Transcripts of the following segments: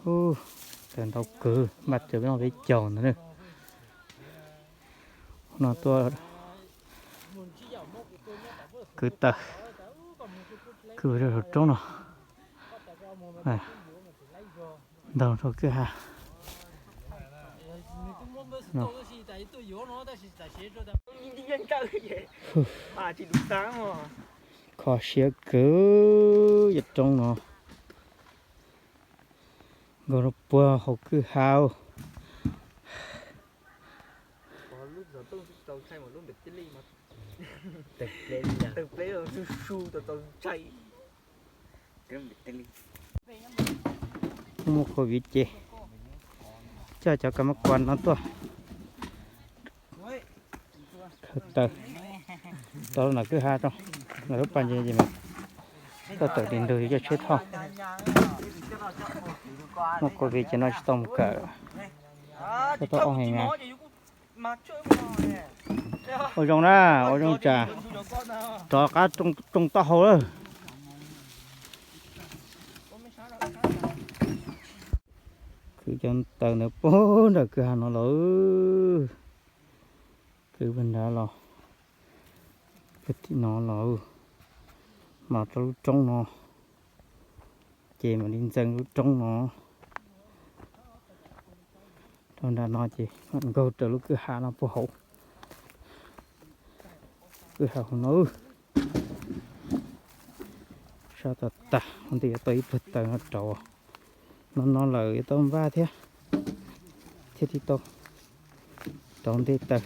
Ub, taws ntau kawg, npaj taws peb no peb caug ntawd na. No tuaj kwv taws, kwv rau saum roob no, ntau rau kwj ha. Kho siab kawg, yog roob no nkaus rau puag hauv kwj ha. Muaj covid ces coj cov ka mab kuas no tuaj khaws taws rau nram kwj ha rau, nram lub pas ntses ces mas tuaj tawm tis ntug yuav coj tsheb thauj. Muaj covid ces no tsis tau mus kawm, tau ob heev na. Ua zoo na, ua zoo tsam rov qab rooj taub hau lawm. Kwv cov taws ntawd puag nram kwj ha no los, kwv puag nrad los, kwv tim no los, mas rau lub roob no, ces mam li ntxeev lub roob no. Rau nram no ces mam nkaug raws lub kwj ha no puag hauv, kwj ha hauv no. Sab tas tas, ua ntej yuav tau ib pluag taws no rauv. No no lawm yuav tau npaj thiab, thiaj li tau rauv ntej taws.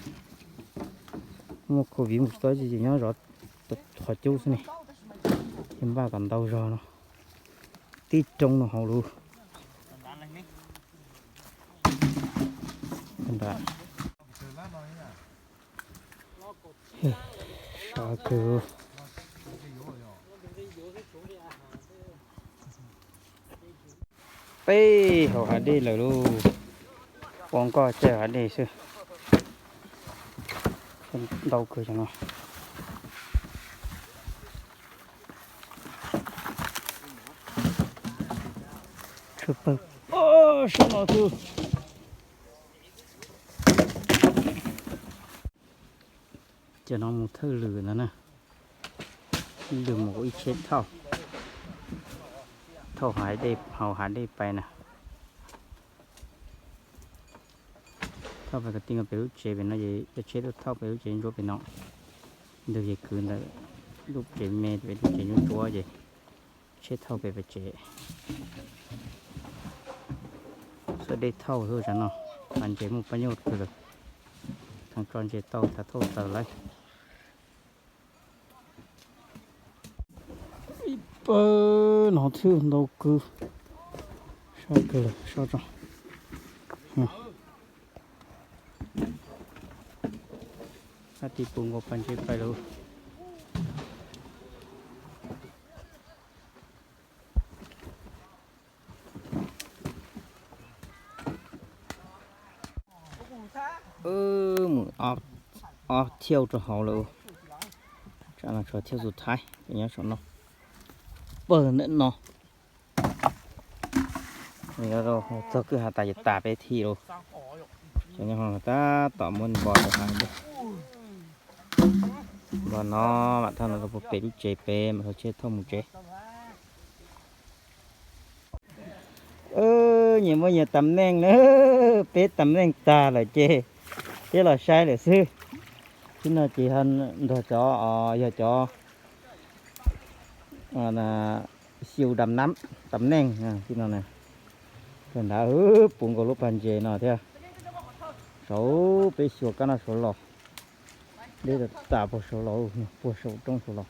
Muaj covid mus tsis tau ces nyob zov qhov cub xwb ne, ces npaj kom ntau zog no. Tib roob no hauv lub nram. Sab kawg. Peb hauv hav dej lawm lauj, ua nkoj caij hav dej xwb. Ntau kawg cov no. Tshwj pawg sab no xwb. Cov no mus thawj lwm no na, lwm mus ua ib tsheb thauj, thauj hav dej, hauv hav dej pais na. Thauj pais kom tij nkaus pem lub tsev pem no ces cov tsheb tuaj thauj pem lub tsev ntsuab pem no. Ntug ces kwv ntawm lub tsev me pem lub tsev ntsuab ntsuab ces tsheb thauj pem pem tsev. Xuas dej thauj xwb tsam no, pas ntses muaj pab nyuj twg lawm, thav tso ntses tau thav thauj taws lawm. Ib pawg no thwj ntau kawg, sab kawg lawm sab tso. Ab, tis pus nkaus pas ntses pais lawm. Mus ob thiaus rau hauv lawm. Tsam no tshuav thiaus xus thaib, nyob saum no, pawg ntawm no. Txog kwj ha tas ces tas peb thij lauj. Cov nyob hauv tab tom muab npo rau hav. Npo no mam thauj no rau puag pem lub tsev pem mam thauj tsheb thauj mus tsev. Nyias muaj nyias tam neej na, peb tam neej tag lawm ces peb los saib lawm xwb. Tib no ces nrog cov, yog cov xyu dam nam tam neej tib no. Kawg ntawd puv nkaus lub pas ntses no thiab. Saum peb xyuas kab noj saud los, deb tas puag saud los, puag saum roob saud los.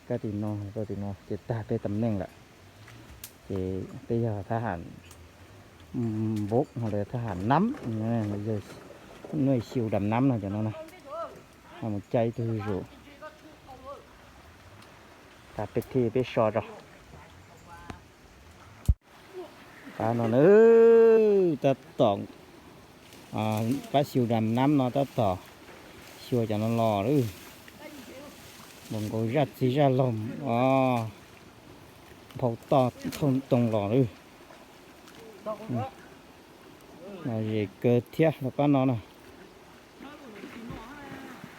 Kab tim no rau tim no ces tag peb tam neej lawm. Ces peb yog thab ham npauv ho los thab ham nam, nuj xyu dam nam no cov no na. Mus caij ib tug zuj zus. Tas peb thij peb so tso. Qab no na, tab tom, pab xyu dam nam no tab tom xyuas cov no los lawm. Npaum nkaus zaj txiv zaj laug os, nphau toj thauj ntoo los lawm. Zem kawg thiab rov qab no na.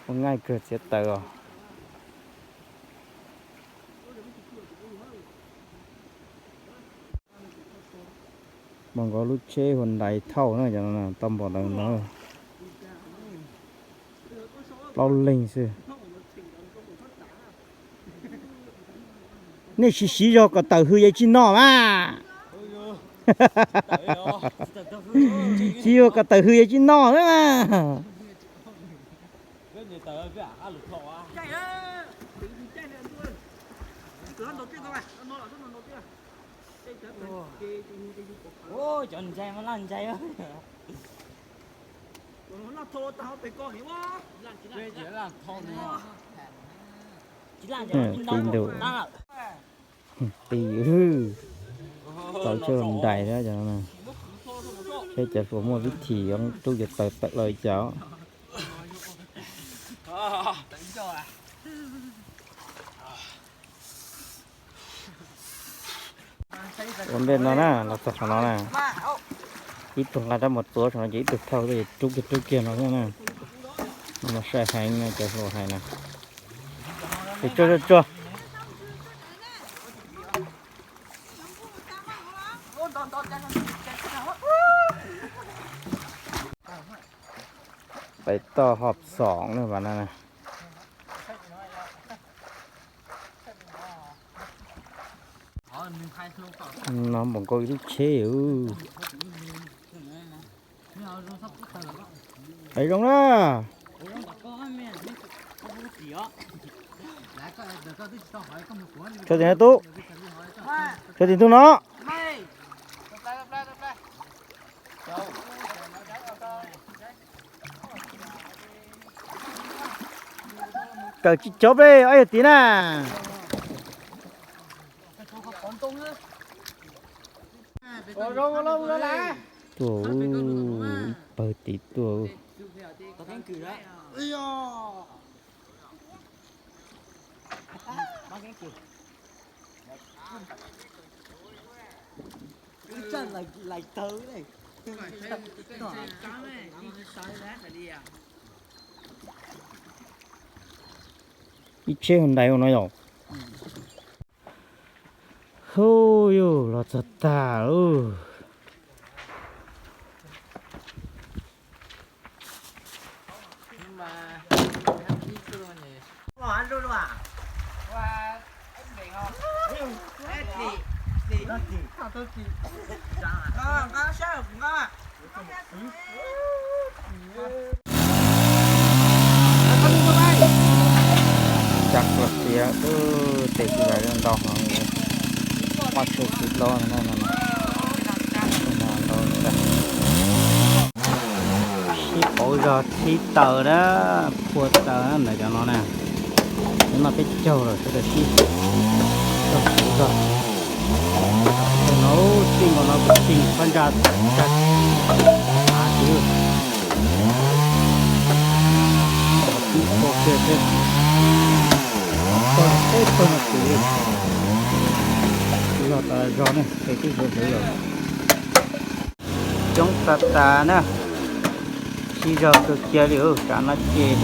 Ua nqaij kawg txiav taws os. Mas nkaus lub tsheb Hyundai thauj na, tau npaum ntawd no. Plaub leeg xwb. Nej siv siv zog kom tawm hws yeej tsis noj mas. Siv zog kom tawm hws yeej tsis noj na mas. Cov ntsais mas laj ntsais. Qi ntu, qi, tau tsheb Hyundai thiab, saib cov hluas muaj vib thim rub cov taws tawm los li cas. Ua ntej no na, los txog qhov no na, ib tug nqa rab mus tuav saum no ces ib tug thauj tuaj ces rub kiag rub kiag no xwb na. No mas sai heev na, cov hluas hais na. Tsuag tsuag tsuag. Pais toj hom xoom na vas na. No npaum nkaus ib lub tsheb. Hais zoo na. Tshuav tim no tub. Tshuav tim ntug no. Kawm tsis cov ple ob yam tid na. Tuaj, ib pawg tid tuaj. Ib tsheb Hyundai no yom. Hu, yus los txog tag lauj. Ntsa khuav tiav, tes tsis zais ntau heev, muaj tsheb tsis hlob no no. Sib pauv zog thib taws na, phua taws na ntawm cov no na. Nyob no peb caug lawm sawv daws sib zog pauv zog. Tus no txij nkaus no kuj txij phab ntsa tag av tid. Tib phua kiag xwb, pawg peb pawg no tid. Sib zog tas zog ne, tes twb zuav zuav lawm. Coob tas tas na. Sib zog kawg kiag li, tsam no ces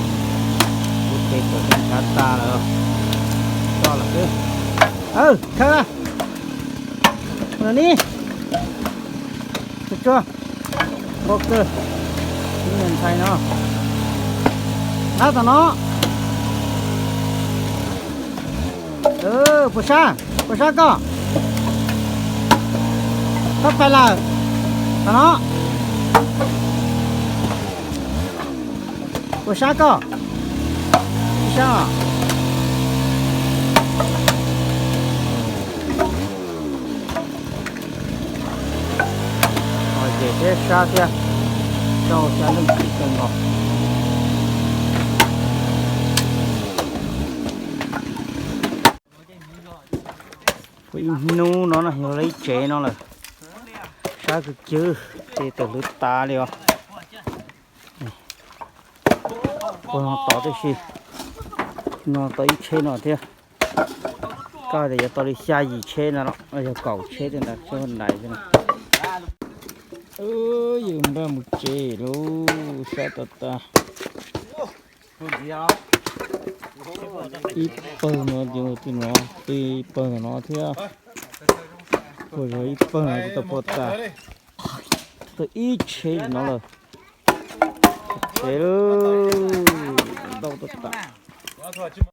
kuv tes txawm ntshav tas lawm. Coj los xwb. Aw, khawb na. Mus ni. Tsuag tsuag. Npau kawg. Ib niag ntxhais no. Nab tom no. Puas sab, puas sab koj? Sab pais lawm. Tom no. Puas sab koj? Sab. Ces thiab sab thiab, rau xya leej tib kawg nkaus. Ua ib hnub no no yog lawv ib tsev no lawm. Sab kawg kiag, tes tawm hlwv tas li os. Ua no tod tib si, no tau ib tsheb no thiab. Koj tias yuav tau li xya yim tsheb no los yog kaum tsheb tej ntawd, tsheb Hyundai xwb na. Yus npaj mus tsev lauj, sab tas tas. Ib pawg no ces ua tij no, tij pawg no thiab. Puag zog ib pawg no tsis tau puas tas, tau ib tsheb li no lawm. Tsev lauj, ntau tas tas.